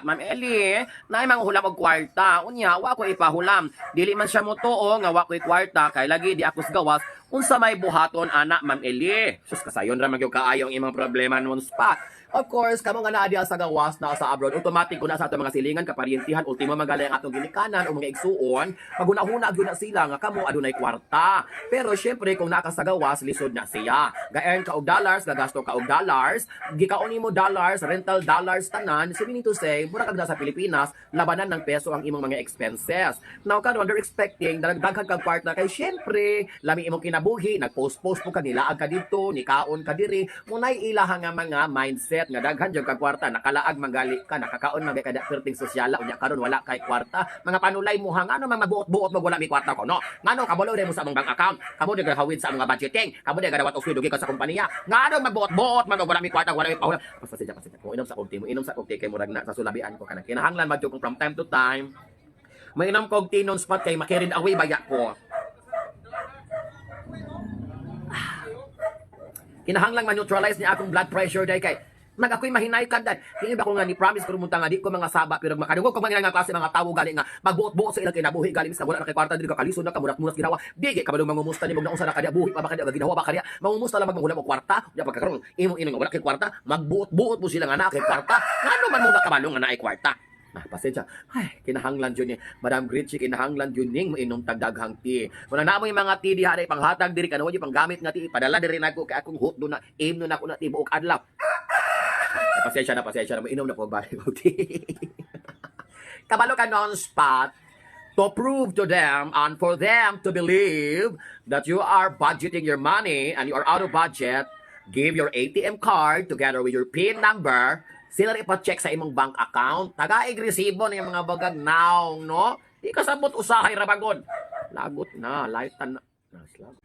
Ma'am Eli, naay manghulam og kwarta. Unya, wa ko ipahulam. Dili man siya motuo nga wa ko'y kwarta kay lagi di ako sa gawas. Unsa may buhaton ana, Ma'am Eli? Sus, kasayon ra man gyud kaayo ang imong problema nun spot. Of course, kamo nga naa diha sa gawas, na sa abroad, automatic ko na sa atong mga silingan, kaparyentihan, ultimo magalay ang atong ginikanan o mga igsuon, maghuna-huna gyud na sila nga kamo adunay kwarta. Pero syempre kung naa ka sa gawas, lisod na siya. Ga-earn ka og dollars, gagasto ka og dollars, gikaon nimo dollars, rental dollars tanan, so meaning to say, mura kag sa Pilipinas, labanan ng peso ang imong mga expenses. Now karon they're expecting daghan kag kwarta kay syempre lami imong kinabuhi, nagpost-post po ka, nilaag ka didto, nikaon ka diri, munay ilaha nga mga mindset nga daghan jud kag kwarta, nakalaag magali ka, nakakaon man kada perting sosyala, unya karon wala kay kwarta. Mga panulay mo ha, ngano man magbuot-buot mo wala mi kwarta ko, no? Ngano kabalo mo sa among bank account, kamo di gahawid sa among budgeting, kamo di gadawat og sweldo gikan sa kompanya. Ngano magbuot-buot man og wala mi kwarta, wala mi pahula. Pasensya, pasensya. Mo inom sa kong tea, mo inom sa kong tea kay murag na sa sulabian ko kanang kinahanglan man jud kung from time to time. Mainom kog tea non spot kay ma-carried away baya ko. Kinahanglan ma-neutralize ni akong blood pressure dahil kay mag ako'y mahinay ka dahil. Kaya ba ko nga ni promise ko rumunta nga di ko mga saba, pero makadungog ko mga nga klase mga tawo gali nga magbuot-buot sa ilang kinabuhi gali sa wala na kay kwarta dili ka kalisod na kamurat-murat ginawa. Di kay kabalo mangumusta nimo naunsa na kadiya, buhi pa ba kadiya, ginawa ba kadiya, mangumusta lang maghulam og kwarta. Unya pagkakaroon imong inong nga wala kay kwarta, magbuot-buot mo sila nga naa kay kwarta. Ngano man mo nakabalo nga naay kwarta? Ah, pasensya. Ay, kinahanglan jud ni Madam Gritchie, kinahanglan jud ning mainom tag daghang tea. Kung na mo yung mga tea diha day panghatag diri kanu yung panggamit nga tea, padala diri nako kay akong hot do na aim no nako na tibuok adlaw. Ay, pasensya na, pasensya na. Mainom na po balik og tea. Kabalo ka non spot to prove to them and for them to believe that you are budgeting your money and you are out of budget, give your ATM card together with your PIN number, sila rin ipa-check sa imong bank account. Tagaig resibo na yung mga bagag naong, no? Di ka sabot usahay rabagon. Lagot na, lightan na. Naslag.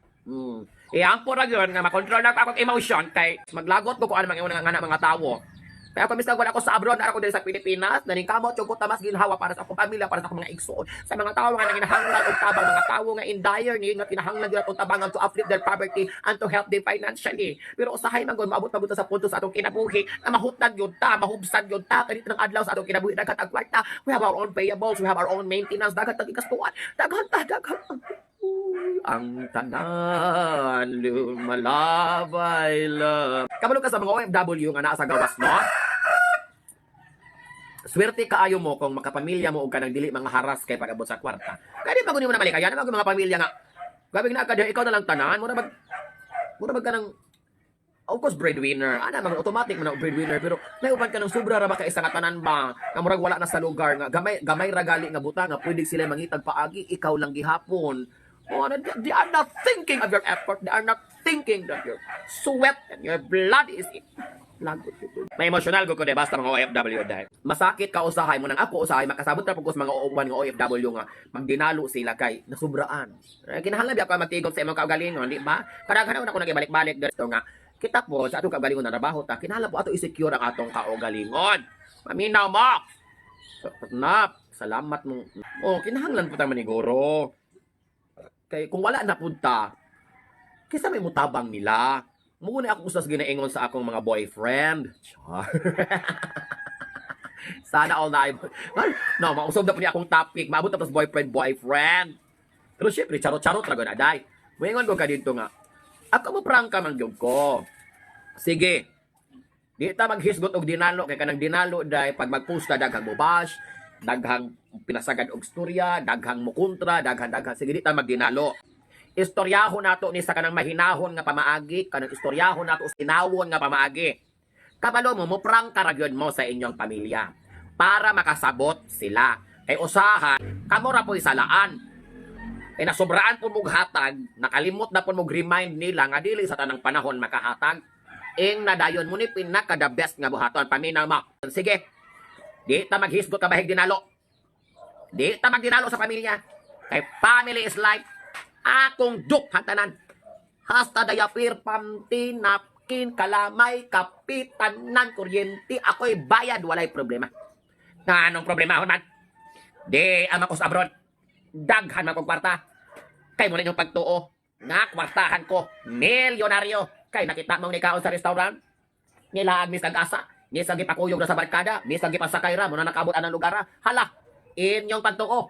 Iyang po ra yun nga makontrol na ako akong emotion kay maglagot ko kung ano mga nga mga tawo. Kaya kung misal wala ako sa abroad, ako diri sa Pilipinas, naningkamot yung ko tamas ginhawa para sa akong pamilya, para sa akong mga igsoon, sa mga tawo nga nanginahanglan og tabang, mga tawo nga in dire need nga kinahanglan gyud atong tabangan to uplift their poverty and to help them financially. Pero usahay man gud maabot magud sa punto sa atong kinabuhi na mahutdan gyud ta, mahubsan gyud ta kay ng adlaw sa atong kinabuhi daghan tag kwarta. We have our own payables, we have our own maintenance, daghan tag gastuhan, daghan ta, daghan. Uy, ang tanan lumalabay lang. Kabalo ka sa mga OFW nga naa sa gawas, no? Swerte kaayo mo kung makapamilya mo og kanang dili mga haras kay pag-abot sa kwarta. Kaya di ba mo na malikayan ang mga pamilya nga gabi na ka ikaw na lang tanan, mura mag kanang, of course breadwinner. Ana man automatic man ang breadwinner, pero naiuban ka ng sobra ra ba ka isa nga tanan ba nga murag wala na sa lugar nga gamay gamay ra gali nga buta nga pwede sila mangitag paagi, ikaw lang gihapon. Oh, ano, they are not thinking of your effort. They are not thinking that your sweat and your blood is lagot ito. May emotional ko de basta mga OFW dahil. Masakit ka usahay mo nang ako usahay makasabot ra pud ko sa mga uban nga OFW nga magdinalo sila kay nasubraan. Eh, kinahanglan bi ako magtigom sa imong kaugalingon, di ba? Kadaghan ako nagibalik-balik dito nga kita po sa atong kaugalingon na trabaho ta, kinahanglan po ato i-secure ang atong kaugalingon. Maminaw mo. Nap, salamat mo. Oh, kinahanglan po ta maniguro. Kay kung wala na punta, kaysa may mutabang nila. Muna ako usas ginaingon sa akong mga boyfriend. Char. Sana all na. No, mausog na po niya akong topic. Maabot na boyfriend, boyfriend. Pero syempre, charot-charot ra gud aday. Muingon ko ka dito nga. Ako mo prangka man gyud ko. Sige. Di ta maghisgot og dinalo kay kanang dinalo dai pag mag-post ka daghang mobash, daghang pinasagad og storya, daghang mokontra, daghan daghan. Sige, di ta magdinalo. Istoryahon nato ni sa kanang mahinahon nga pamaagi, kanang istoryahon nato sinawon nga pamaagi. Kabalo mo, mo prangka ra gyud mo sa inyong pamilya para makasabot sila. Kay usahan, kamo ra po'y salaan. Kay nasobraan po mong hatag, nakalimot na po mong remind nila nga dili sa tanang panahon makahatag. Ing nadayon mo ni pinaka the best nga buhaton paminaw mo. Sige. Di ta maghisgot ka bahig dinalo. Di ta magdinalo sa pamilya. Kay family is life. Akong duk tanan. Hasta diaper, panty, napkin, kalamay, kape, tanan, kuryente, ako'y bayad, walay problema. Na anong problema man? Di ama ko sa abroad. Daghan man kong kwarta. Kay mo na inyong pagtuo. Nga kwartahan ko. Milyonaryo. Kay nakita mong nikaon sa restaurant. Nilaag mis asa. Misang gipakuyog ra sa barkada, misang gipasakay ra, muna nakabot anang lugar ra. Hala, inyong pagtuo.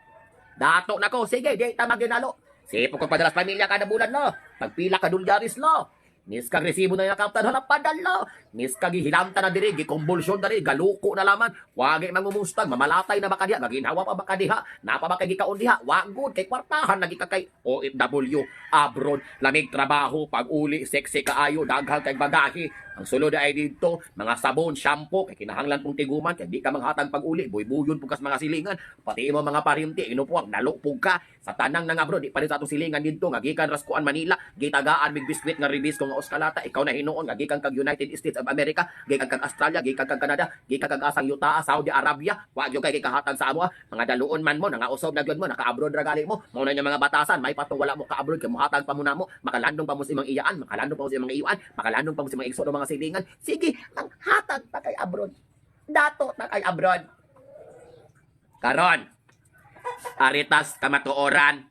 Dato na ko, sige, di ta magdinalo. Sipog kog padala sa pamilya kada bulan lo. Pagpila ka dolyaris lo. Miskag resibo na yung kaptan, hala, padala. Miskag gihilamta na diri, gikumbulsyon na diri, galuko na laman. Wagi mangumustag, mamalatay na baka diha, gaginhawa pa baka diha, napa ba kay gikaon diha, wagod, kay kwartahan, lagi ka kay OFW, abroad, lamig trabaho, pag-uli, sexy kaayo, daghang kay bagahe. Ang sulod ay dito, mga sabon, shampoo, kay kinahanglan pong tiguman, kay di ka manghatag pag-uli, buybuyon pug kas mga silingan, pati imo mga parinti, inupuang, nalupog ka, sa tanang nang abroad, di pa rin sa atong silingan dito, nga gikan raskuan Manila, gitagaan mig biskwit nga ribis ko nga oskalata, ikaw na hinuon, nga gikan kag United States of America, gikan kag Australia, gikan kag Canada, gikan kag asang Utah, Saudi Arabia, wa gyud kay gikahatag sa amo, ah. Mga daluon man mo, nangausab na gyud mo, naka-abroad ra gali mo, mao na inyong mga batasan, may patong wala mo ka-abroad, kay mohatag pa mo namo, makalandong pa mo sa imong iyaan, makalandong pa mo sa imong iyuan, makalandong pa mo sa imong igsoon mga silingan, sige, manghatag ta kay abroad. Dato ta kay abroad. Karon, aritas kamatuoran.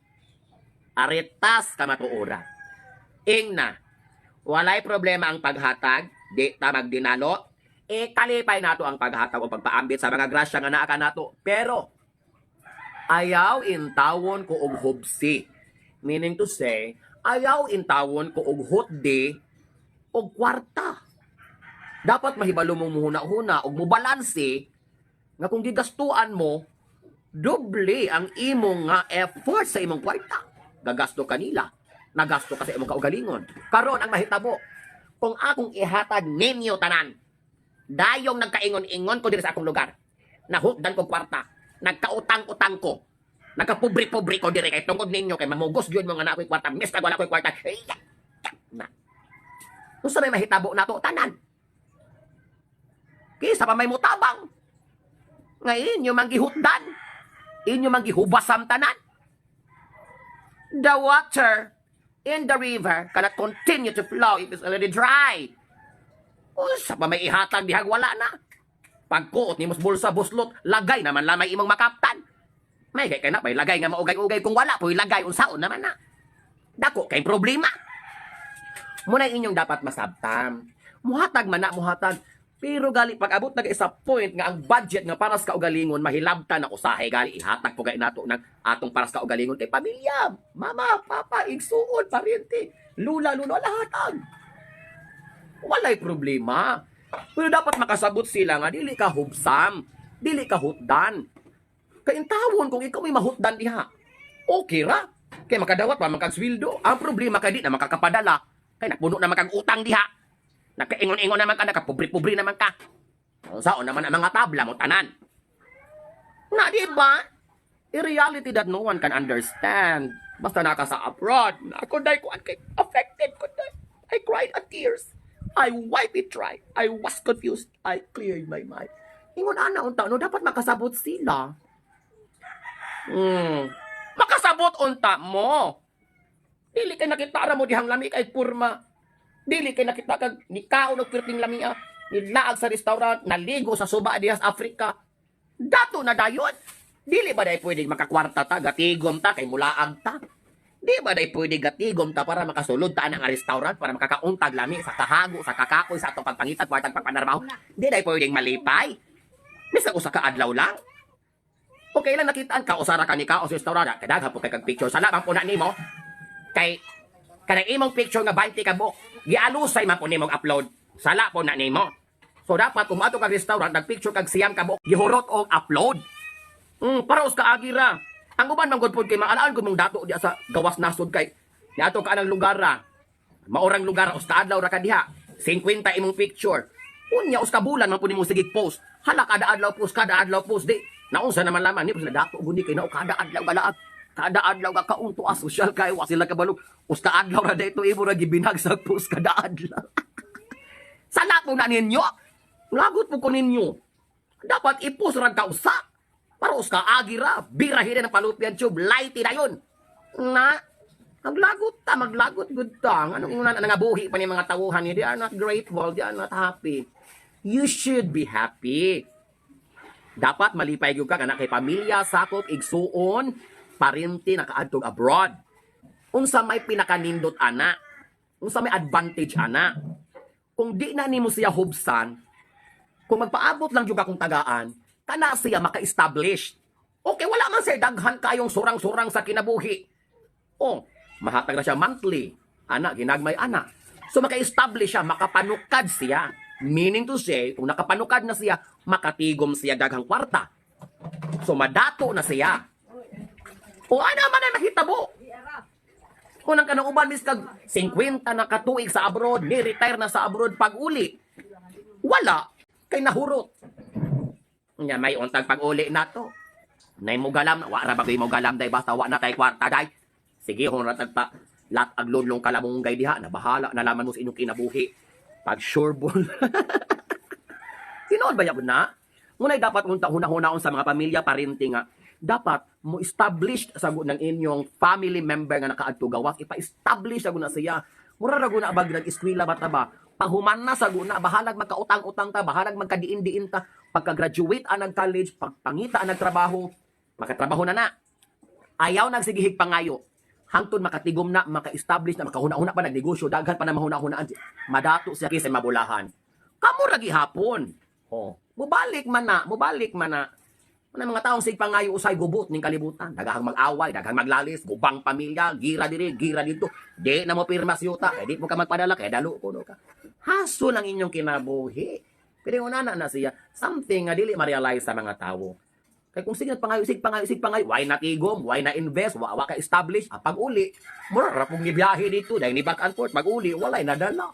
Aritas kamatuoran. Ingna, walay problema ang paghatag, di ta magdinalo, e kalipay nato ang paghatag o pagpaambit sa mga grasya nga naa kanato. Pero, ayaw intawon ko og hubsi. Meaning to say, ayaw intawon ko og hutdi og kwarta. Dapat mahibalo mong muhuna-huna og mubalanse nga kung gigastuan mo, doble ang imong nga effort sa imong kwarta. Gagasto kanila, nagasto ka sa imong kaugalingon. Karon ang mahitabo, kung akong ihatag ninyo tanan, dayong nagkaingon-ingon ko diri sa akong lugar, nahutdan ko kwarta, nagkautang-utang ko, nagkapobre-pobre ko diri kay tungod ninyo kay mamugos gyud mo nga na ako'y kwarta, miskag wala ko'y kwarta. Ay, yak, yak, na. Unsa may mahitabo nato tanan? Kaysa pa may mutabang. Nga inyo mang gihutdan. Inyo mang gihubasam tanan. The water in the river cannot continue to flow if it's already dry. Unsa pa may ihatag dihag wala na. Pagkuot nimo sa bulsa buslot, lagay naman lamay imong makaptan. May kay na may lagay nga maugay-ugay kung wala po'y lagay unsaon naman na. Dako kay problema. Muna inyong dapat masabtam. Muhatag man na muhatag. Pero gali pag abot na sa point nga ang budget nga para sa kaugalingon mahilabtan na usahay gali ihatag po gay nato ng atong para sa kaugalingon kay pamilya, mama, papa, igsuon, paryente, lula, lulo, lahatag. Walay problema. Pero dapat makasabot sila nga dili ka hubsam, dili ka hutdan. Kay intawon kung ikaw may mahutdan diha. Okay ra. Kay makadawat pa man kag sweldo. Ang problema kay di na makakapadala. Kay napuno na man kag utang diha. Nakaingon-ingon naman ka, nakapobre-pobre naman ka. Unsaon naman ang mga tabla mo tanan. Na, di ba? A reality that no one can understand. Basta naka sa abroad. Ako day ko kay affected ko day. I cried at tears. I wipe it dry. I was confused. I cleared my mind. Ingon ana unta no dapat makasabot sila. Makasabot unta mo. Dili kay nakita ra mo dihang lami kay purma. Dili kay nakita kag nikaon og perting lamia, nilaag sa restaurant, naligo sa suba diha sa Africa. Dato na dayon. Dili ba day pwede makakwarta ta, gatigom ta kay mulaag ta? Di ba day pwede gatigom ta para makasulod ta ang restaurant para makakauntag lami sa kahago, sa kakakoy, sa atong pagpangitag, kwartang pagpanarbaho? Di day pwedeng malipay. Bisan usa ka adlaw lang. Okay lang nakitaan ka usara ka ni ka o sa restaurant, kay daghan po kay kag picture sa labang puna nimo. Kay kanang imong picture nga 20 ka buok, gialusay man po nimong upload. Sala po na nimo. So dapat kung ato kag restaurant, nagpicture kag 9 ka buok, gihurot og upload. Para us kaagi ra. Ang uban man gud pod kay maalaan gud mong dato diya sa gawas nasod kay niadto ka anang lugar ra. Maorang lugar us ka adlaw ra ka diha. 50 imong picture. Unya us ka bulan man pud nimo sige post. Hala, kada adlaw post, kada adlaw post di. Naunsa naman laman ni sila dato guni kay nao kada adlaw galaag. Kada adlaw ka kaunto a social kay wa sila kabalo. Us ka adlaw ra dito imo ra gibinag sa post kada adlaw. Sala po na ninyo. Lagot po ko ninyo. Dapat i-post ra ka usa. Para us ka agi ra, birahin ng fallopian tube, lighty na yun. Na, maglagot ta, maglagot gud ta. Anong ingon na nga buhi pa ni mga tawuhan ni, they are not grateful, they are not happy. You should be happy. Dapat malipay gyud ka kana kay pamilya, sakop, igsuon, parinti nakaadtog abroad. Unsa may pinakanindot ana? Unsa may advantage ana? Kung di na nimo siya hubsan, Kung magpaabot lang jud akong tagaan, kana siya maka-establish. Okay, wala man siya daghan kayong surang-surang sa kinabuhi. Oh, mahatag na siya monthly. Ana, ginagmay ana. So maka-establish siya, makapanukad siya. Meaning to say, kung nakapanukad na siya, makatigom siya daghang kwarta. So madato na siya. O ana man ay mahitabo. Kung ang kanang uban miskag 50 na katuig sa abroad, ni retire na sa abroad pag uli. Wala kay nahurot. Nya may untag pag uli na to. Nay mo galam, wa ra ba mo galam day, basta wa na tay kwarta day. Sige hon ra tag pa lat ag lunlong kalamunggay diha na, bahala na laman mo sa inyong kinabuhi. Pag sure ball. Tinuod ba yabon na? Ngunay dapat unta huna-hunaon sa mga pamilya parinti nga dapat mo establish sa ng inyong family member nga nakaadto gawas, ipa-establish sa na siya. Mura ra guna bag nag-eskwela ba ta ba? Paghuman na sa guna, bahalag magkautang-utang ta, bahalag magkadiin-diin ta, pagka-graduate ang college, pagpangita ang nagtrabaho, makatrabaho na na. Ayaw nagsigihig pangayo. Hangtod makatigom na, maka-establish na, makahuna-huna pa nagnegosyo, daghan pa na mahuna-hunaan. Madato siya kaysa mabulahan. Kamo ra gihapon. Oh, mubalik man na, mubalik man na. Mga mga taong sig pangayo usay gubot ning kalibutan. Daghang mag-away, daghang maglalis, gubang pamilya, gira diri, gira dito. Di na mo pirma siyuta, kay di mo ka magpadala, kay dalo kuno ka. Haso lang inyong kinabuhi. Pero yung una na siya, something nga dili ma-realize sa mga tawo. Kay kung sige pangayo, sige pangayo, sige pangayo, why na tigom, why na invest, wa ka establish, ah, pag uli, mura ra pong gibiyahe dito, dahil ni back and forth, pag uli, walay nadala.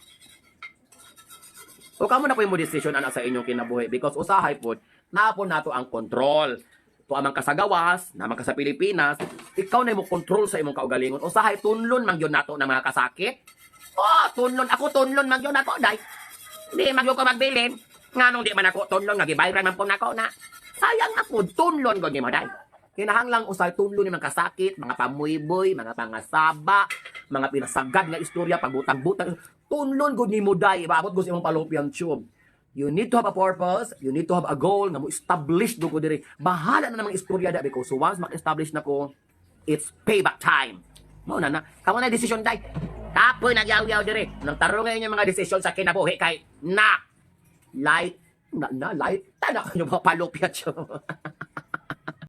O kamo na po yung mo decision ana sa inyong kinabuhi because usahay po, naa po nato ang control. To amang kasagawas, naman ka sa Pilipinas, ikaw na mo control sa imong kaugalingon. Usahay tunlon man gyud nato ng mga kasakit. Oh, tunlon ako, tunlon man gyud ako day. Di man gyud ko magbilin. Nganong di man ako tunlon nga gibayran man po nako na. Sayang ako tunlon gud nimo day. Kinahanglang usay tunlon ni mga kasakit, mga pamuyboy, mga pangasaba, mga pinasagad nga istorya, pagbutang-butang. Tunlon gud nimo day, ibaabot gud sa imong fallopian tube. You need to have a purpose, you need to have a goal nga mo establish do ko diri. Bahala na namang istorya da because once maka-establish na ko, it's payback time. Mao na na. Kamo na desisyon day. Kapoy nagyaw-yaw diri. Nang tarong ngayon yung mga desisyon sa kinabuhi kay na light na na light tana kanyo mga fallopian tube.